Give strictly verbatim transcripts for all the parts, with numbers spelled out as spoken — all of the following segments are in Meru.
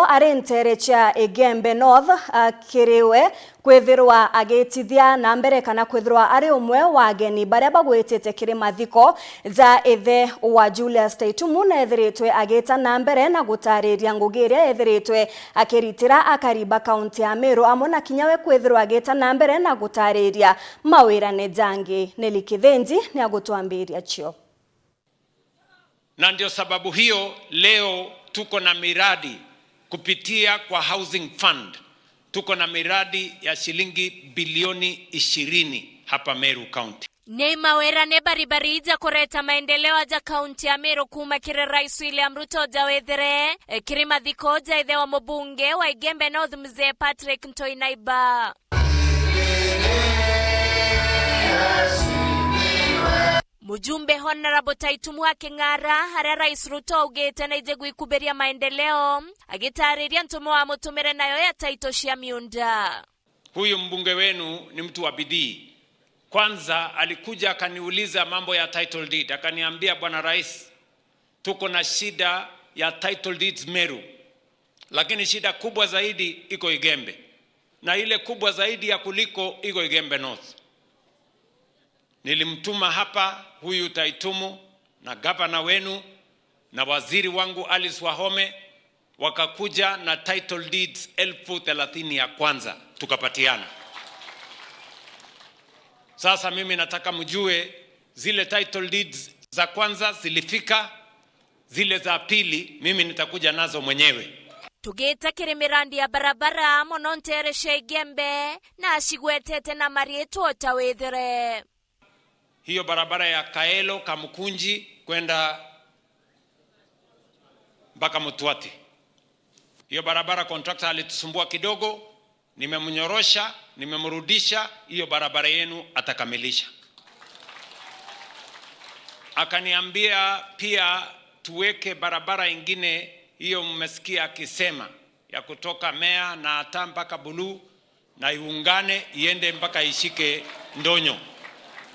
ari nteere cia Igembe North, akiriwe kwithirwa agitithia na mbere kana kwithirwa ari umwe wa ageni baria bagwitite kiri mathiko ja ithe wa Julius Taitumu, na ethiritwe agita na mbere na gutariria ngugi iria ethiritwe akiritira akari ba kaunti ya Meru, amwe na kinya we kwithirwa agita na mbere na gutariria mawirane jangi. Nelly Kithinji ni agutwambiria cio. Na ndio sababu hiyo leo tuko na miradi kupitia kwa Housing Fund. Tuko na miradi ya shilingi bilioni ishirini hapa Meru County. Ni mawirane baribari ja kureta maendeleo ja kaunti ya Meru kuuma kiri Rais William Ruto ja withire, e, kiri mathiko ja ithe wa mubunge wa Igembe North, Mzee Patrick Ntoi Naiba. Mujumbe Honorable Taitumu aking'ara aria Rais Ruto augite naije gwikubiria maendeleo, agitariria ntumo wamutumire nayo ya title cia miunda. Huyu mbunge wenu ni mtu wa bidii. Kwanza alikuja akaniuliza mambo ya title deed, akaniambia, "Bwana Rais, tuko na shida ya title deeds Meru, lakini shida kubwa zaidi iko Igembe, na ile kubwa zaidi ya kuliko iko Igembe North." Nilimtuma hapa huyu Taitumu na gavana wenu na waziri wangu Alice Wahome, wakakuja na title deeds elfu thelathini ya kwanza, tukapatiana. Sasa mimi nataka mjue zile title deeds za kwanza zilifika, zile za pili mimi nitakuja nazo mwenyewe. Tugite kiri mirandi ya barabara mono nteere cia Igembe, na acigwetete na mariitwa ta withire. Hiyo barabara ya Kaelo, Kamukunji kwenda mpaka Mutwati. Hiyo barabara contractor alitusumbua kidogo, nimemnyorosha, nimemrudisha, hiyo barabara yenu atakamilisha. Akaniambia pia tuweke barabara ingine, hiyo mmesikia akisema, ya kutoka Mea na hata mpaka Buluu, na iungane iende mpaka ishike Ndonyo.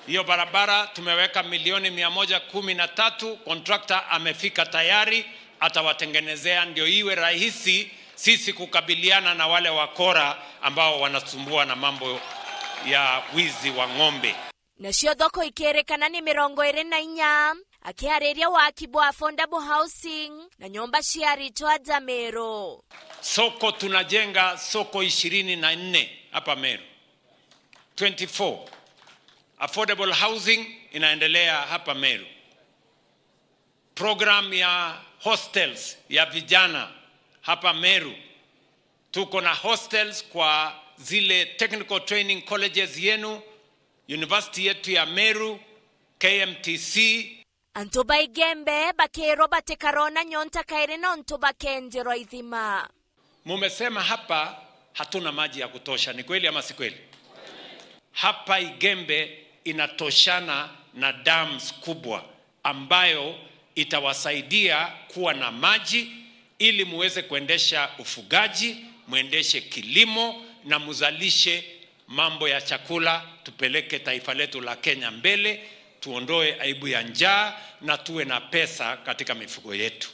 Hiyo barabara tumeweka milioni mia moja kumi na tatu, contractor amefika tayari, atawatengenezea ndio iwe rahisi sisi kukabiliana na wale wakora ambao wanasumbua na mambo ya wizi wa ng'ombe. Nacio thoko ikirikana ni mirongo iri na inya, akiariria waki bwa affordable housing na nyomba cia aritwa aja Meru. Soko, tunajenga soko ishirini na nne hapa Meru. Twenty-four. Affordable housing inaendelea hapa Meru. Program ya hostels ya vijana hapa Meru. Tuko na hostels kwa zile technical training colleges yenu, university yetu ya Meru, K M T C. Antu ba Igembe bakirwa batikarona nyonta kairi nontu bakenjerwa ithima. Mumesema hapa hatuna maji ya kutosha, ni kweli ama si kweli? Hapa Igembe inatoshana na dams kubwa ambayo itawasaidia kuwa na maji ili muweze kuendesha ufugaji, muendeshe kilimo na muzalishe mambo ya chakula, tupeleke taifa letu la Kenya mbele, tuondoe aibu ya njaa na tuwe na pesa katika mifugo yetu.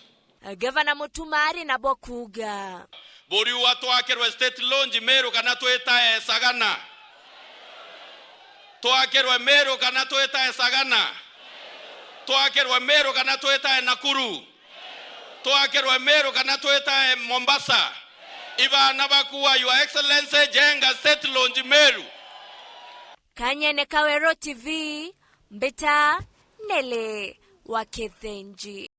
Gavana Mutuma ari nabo kuuga. Buriuga twakirwe state launch Meru kana twitae Sagana? Twakirwe Meru kana twitae Sagana? Twakirwe Meru kana twitae Nakuru? Twakirwe Meru kana twitae Mombasa? Ibana bakuwa, Your Excellency, jenga state launch Meru. Kanyene ka Weru T V, mbita Nelly wa Kithinji.